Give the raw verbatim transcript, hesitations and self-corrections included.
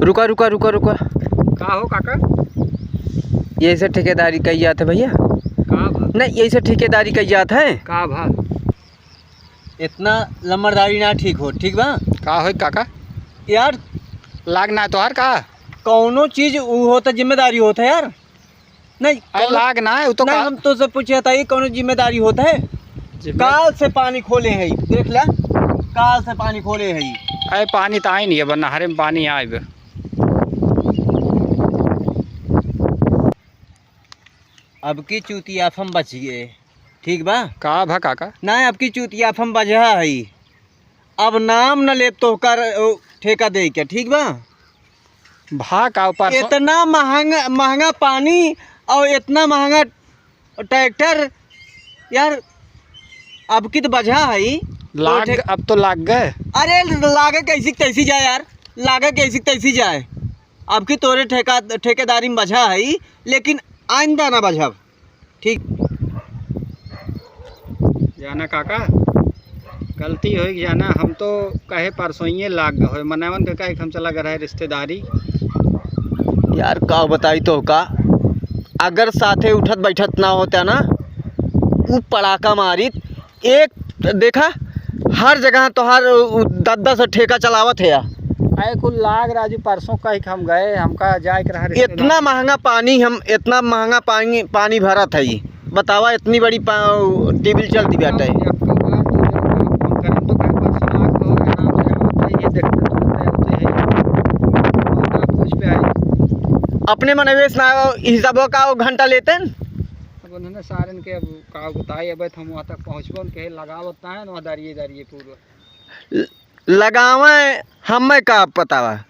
रुका, रुका, रुका, रुका। का हो काका? यही से ठेकेदारी कई जात है भइया। का भा? नहीं, यही से ठेकेदारी कई जात है। का भा? इतना लम्बरदारी ना ठीक हो, ठीक बा? का होई काका? यार, लाग ना तोहार का? कौनो चीज उ होता, जिम्मेदारी होता है यार। नहीं, अरे कौनो लाग ना है, उ तो नहीं, का हम तोसे पूछे था, ये कौनो जिम्मेदारी होता है? जिम्मे- काल से पानी खोले है, देख ला, काल से पानी खोले है। अरे पानी तो आई नहीं है, बस नहरे में पानी आए बे। अब की चूतियाफम बच गए, ठीक बा? का भा काका? ना, अब की चूतियाफम बजहा है, अब नाम न लेब तोहका, ओ, ठेका दे के, ठीक बा? भा का ऊपर सो- इतना महंगा, महंगा पानी और इतना महंगा ट्रैक्टर, यार, अब की तो बजहा है। लाग, तो ठे- अब तो लाग गए। अरे, लागे कैसी तैसी जाए यार, लागे कैसी तैसी जाए। अब की तोरे ठेका, ठेकेदारी में बजहा है, लेकिन आइंदा ना बजहब, ठीक? जाना काका, गलती होई जाना, हम तो कहे परसों ही लाग गए, मनवन के कहे कि हम चला गए रहे रिश्तेदारी। यार, का बताई तोहका, अगर साथे उठत बैठत ना होता ना, उ पड़ाका मारित। एक देखा, हर जगह तोहार उ दस दस ठेका चलावत है या। अरे कुल लाग राजू, परसों कह के हम गए, हमका जाए के रहा रिश्तेदार। इतना महंगा पानी, हम इतना महंगा पानी, पानी भरत है, बतावा, इतनी बड़ी पा-, ट्यूबवेल चलती बाटे। एक तो बार तू जब फोन करें तो कहे परसों लाग गए, आराम से आवत है, ये देखते तुरंत आवते हैं, और ना कुछ पे आई। अपने मनवेश ना हिसाब का वो घंटा लेते हैं। अब उन्होंने सारन के अब का बताई, अब हम वहाँ तक पहुँचबो न कहे लगावत ना है ना, दारिये दारिये पूरा। ल-, लगावे हमें का पता बा,